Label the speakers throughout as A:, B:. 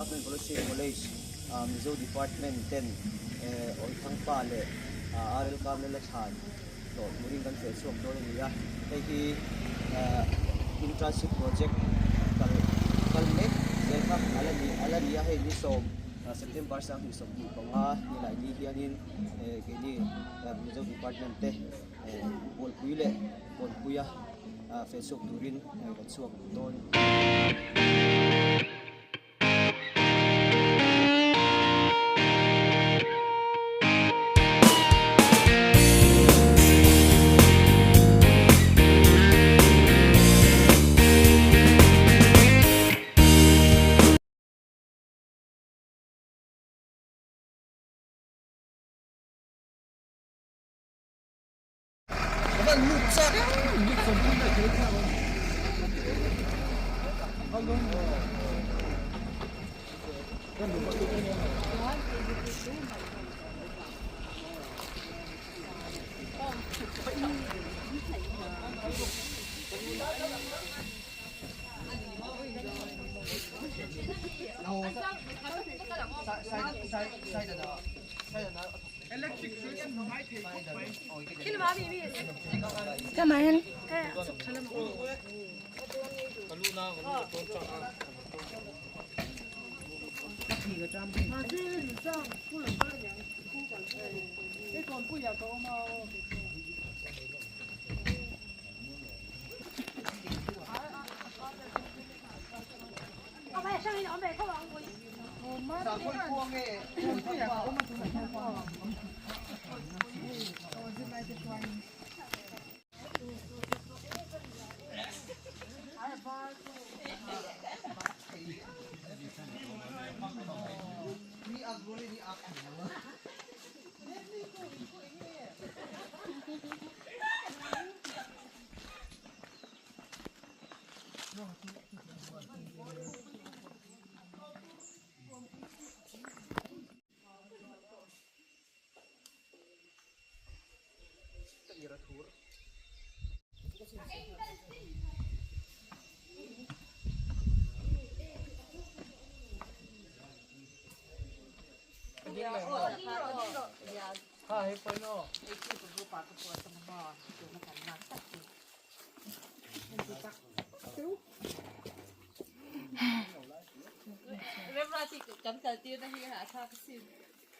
A: Government Volunteer College Mizo Department ten Awithangpa leh RL Karnel a thlan hlawh turin kan feh chhuak dawn a ni a. Hei hi internship project kal kal mek zel kha a la ni a la ni a, hei ni sawm September 2025 nilai ni hianin keini Mizo Department te Bualpui leh Kawnpuia feh chhuak turin kan chhuak dawn.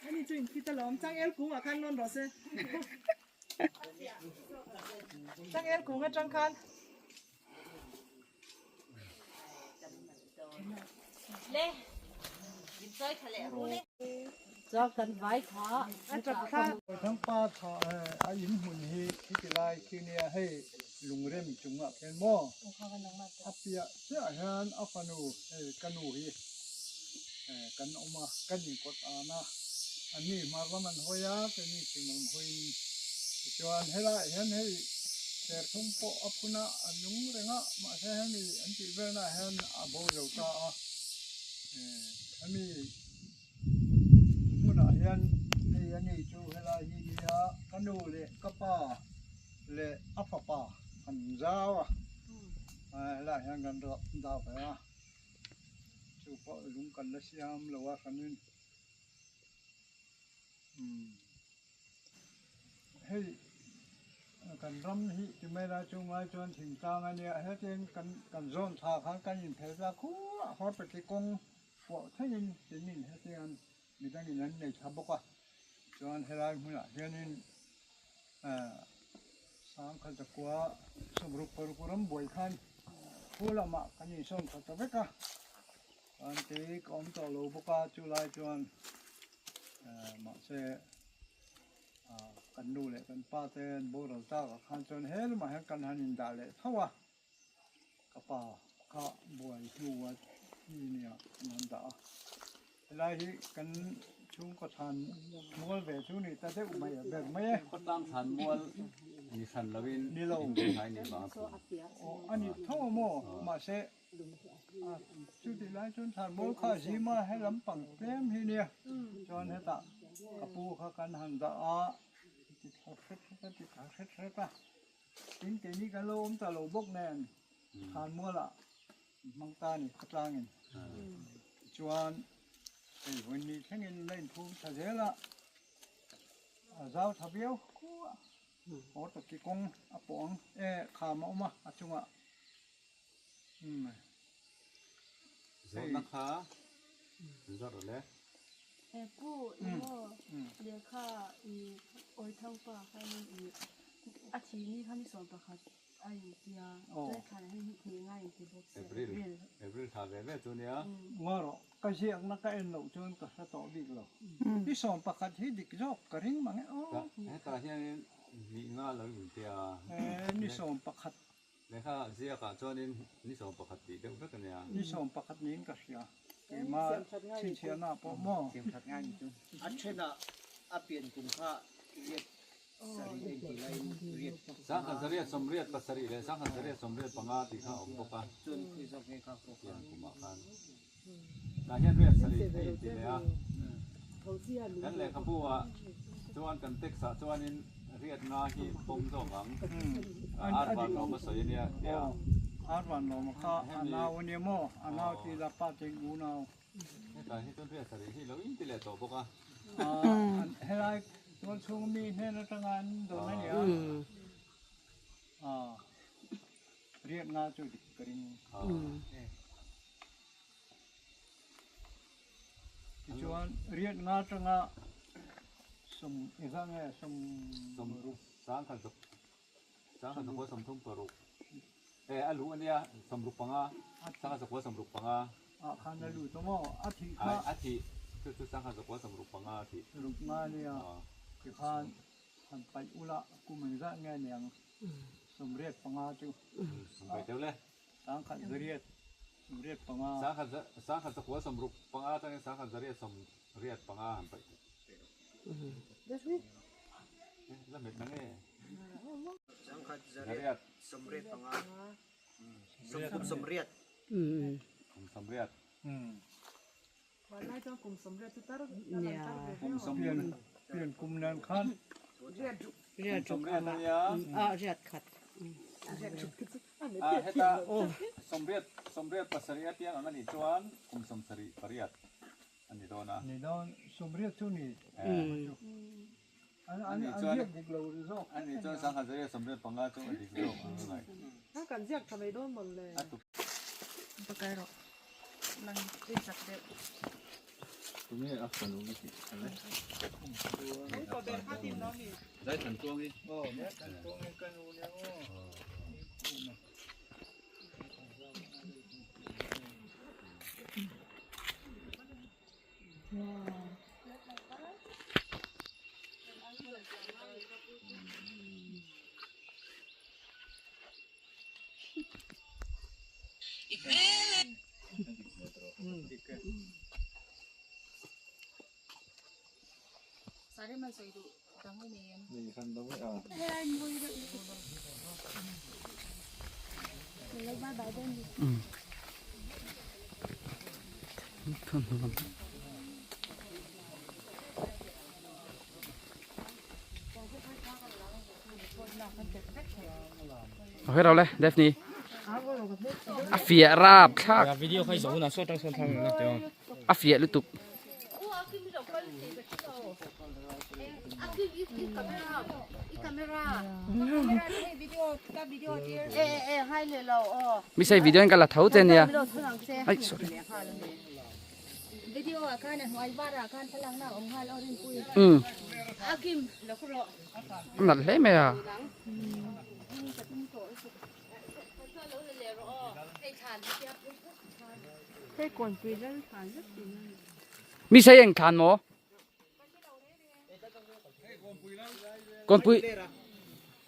B: Ani chu in fit alawm changel kung ah khan lawn rawh se changel kung atang khan
C: Thangpa tha a in hmun hi khiti lai khi nia hei lungrem chungah khian maw a piah chiah hian a fanu hei ka nu hi kan awm a kan inkawt an a anni hmar lam an hawi a keini chhim lam hawiin tichuan helaiah hian hei serthum pawh a phun a a nung reng a mahse hemi an tih velnaah hian a bo zo ta a hemi hmunah hian hei a ni chu helai hi nia ka nu leh ka pa leh a fapa an zau a helaiah hian kan dah ve a chu pawh lung kan la siam lo a hranin umm hei kan ram hi ti mai lai chu ngai chuan thingtlang a nia hetiang kan kan zawn thla khan kan inphel ta khuah hawr peki kawng pawh thlengin tinin hetiang midangin an nei tha bawk a chuan helai hmunah hianin ahh sangkhat zakua sawmruk paruk ram buai khan khu lamah kan insawn khat ta vek a chuan kei ka awm tawh lo bawk a chulai chuan ahh mahse ahh kan nu leh kan pa te an boral tak ah khan chuan he lamah hian kan han indah leh tho a. Ka pa kha buai hnu a thi nia an han dah a, helai hi kan chhungkaw thlan mual ve chu ni ta deuh mai a ber mai e.
D: Khawtlang thlan mual ni hran lovin
C: Ni lo.
D: inbenghlai ni vang a phum.
C: Aw a ni tho a maw mahse a chutih lai chuan thlan mual kha a zim a he lampang tlem hi nia chuan hetah ka pu kha kan han dah a ti thla hret hret a ti thla hret hret a. Tin keini kan lo awm ta lo bawk nen Thlanmualah hmang ta a ni khawtlangin. Tichuan hei vawi ni thlengin la inphum tha zel a, a zau tha viau khuah haw tawki kawng a pawh ang e kham a awm a a chungah umm.
D: Zawhna kha zawt rawh le.
E: He pu emaw lehkha i awithangpa khanin i a thihni kha ni 11 a intia chuan thlan hi hnih nga inti bawk sia
D: April April thla ve ve chu nia.
C: Ngaw rawh ka ziakna ka en loh chuan ka hre tawh bik lo. Ni 11 hi dik zawk ka ring mang e aw.
D: Hetah hianin hnih nga lo intia.
C: Ni 11
D: Lehkha ziakah chuanin ni 11 tih deuh vek a nia.
C: Ni 11 niin ka hria. Keimah chhinchhiahna pawh maw?
A: A thenah a pian kum kha riat sarih a intih laiin riat
D: 1987 leh 1985 tih kha a awm bawk a.
A: Chuan khawi zawk nge kha pawh
D: Pian kumah khan. Tah hian riat sarih a intih leh a. Kan lehkhabu ah chuan kan text ah chuanin riat nga hi pawm zawk ang. Ar van lawm a sawi a nia tia.
C: Ar van lawm a kha a nau a nia maw? A nau ti la pa te u nau.
D: Hetah hi chuan riat sarih hi lo inti leh tawh bawk a.
C: Helai tual chhung mi hnen atanga an dawn a nia. Riat nga chu dik ka ring. Tichuan riat nga atanga sawm engzah nge sawm
D: Sawm sangkhat zuk sangkhat zakua sawmthum paruk e a luh ania sawmruk panga sangkhat zakua sawmruk panga
C: ah khan a lut a maw a thih kha
D: a thih chu chu sangkhat zakua sawmruk panga a thih
C: ruk nga ania tikhan han paih ula kum engzah nge aniang sawmriat panga chu
D: paih deuh le.
C: Sangkhat zariat sawmriat panga.
D: Sangkhat sangkhat zakua sawmruk panga atangin sangkhat zariat sawmriat panga han paih teh. La met na nge.
A: Sangkhat zariat sawmriat panga. Kum sawmriat.
D: Kum sawmriat.
B: Vanlai chuan kum sawmriat chu tar a lang tar ve
D: Kum sawmriat.
C: Pian kum nen khan.
D: Kum sawmriat a nia.
F: Riat khat.
D: A heta sawmriat sawmriat pasarih a piang ang a nih chuan kum sawmsarih pariat a ni dawn a.
C: Ni dawn sawmriat chu ni.
D: A nih chuan a nih chuan sangha zariat sawmriat panga chu a dik zawk ang a ngaih.
B: A kan ziak tha mai dawn mawlh le.
D: A tuk.
E: Pakai rawh. Lang i chak deuh.
D: Tunge a fanu i tih kha le?
B: Upa ber kha tin lo mi.
D: Zai than tuang i.
C: Aw, zai than tuang i ka nu nia aw.
G: Ok rồi le Daphne a fiah rap thlak a fiah lutuk mi sei video in ka la tho che nia ai sorry um nalh hle mai a. Mi sei eng thlan maw? Kawnpui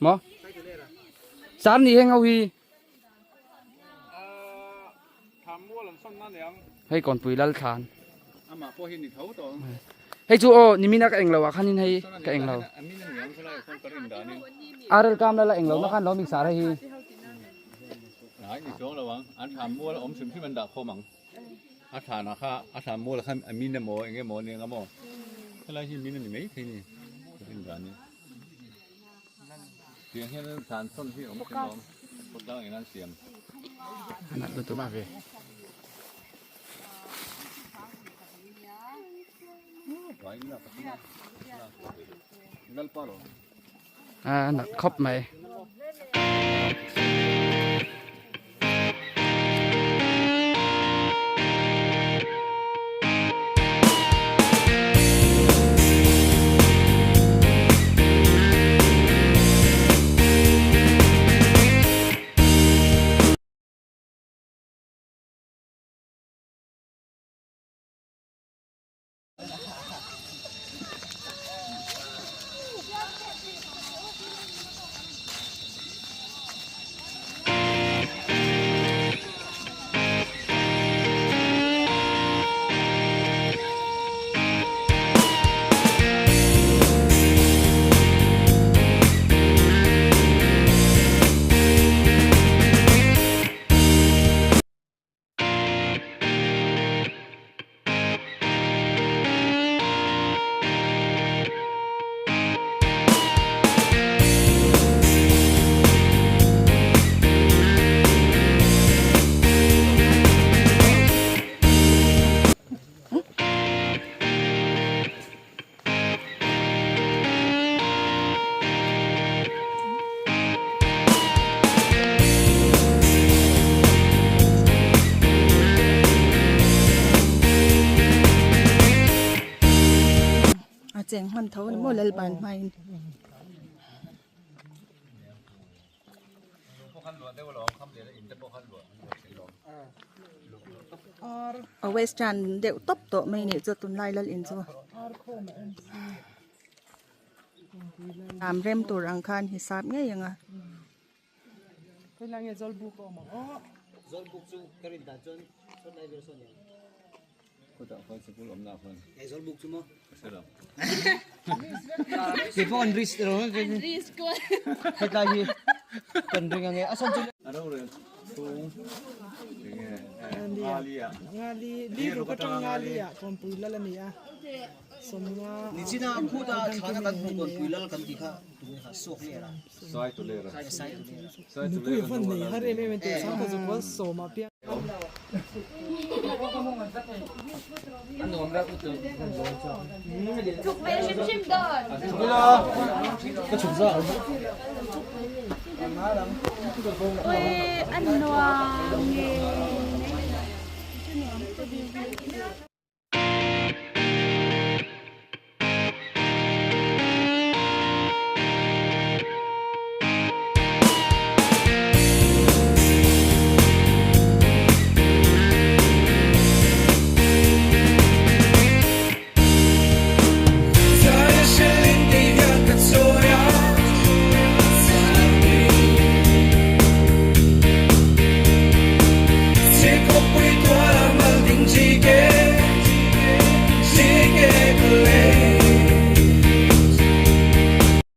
G: maw? Sar ni heng ho hi. Hei kawnpui lal thlan. Hei chu aw nimina ka englo ah khanin hei ka englo. Arel kam lala englo na khan lo mi sar hei hi.
D: Nai ni chuang lo ang an thlan mual awm hrim hrim an dah khawm ang a thlan ah kha a thlan mual ah khan a min emaw eng emaw ania nga maw helai hi min a ni mai thei ni ka rin dan in tiang hian thlan sawn hi awm thei lo khawtlang eng an siam.
G: Anat lutuk. A nalh khawp mai.
B: A cheng hman tho a ni maw Lalban hmain.
F: A western deuh tawp tawh mai nih chu tunlai lal in chu am rem tur ang khan hisap ngei ang a.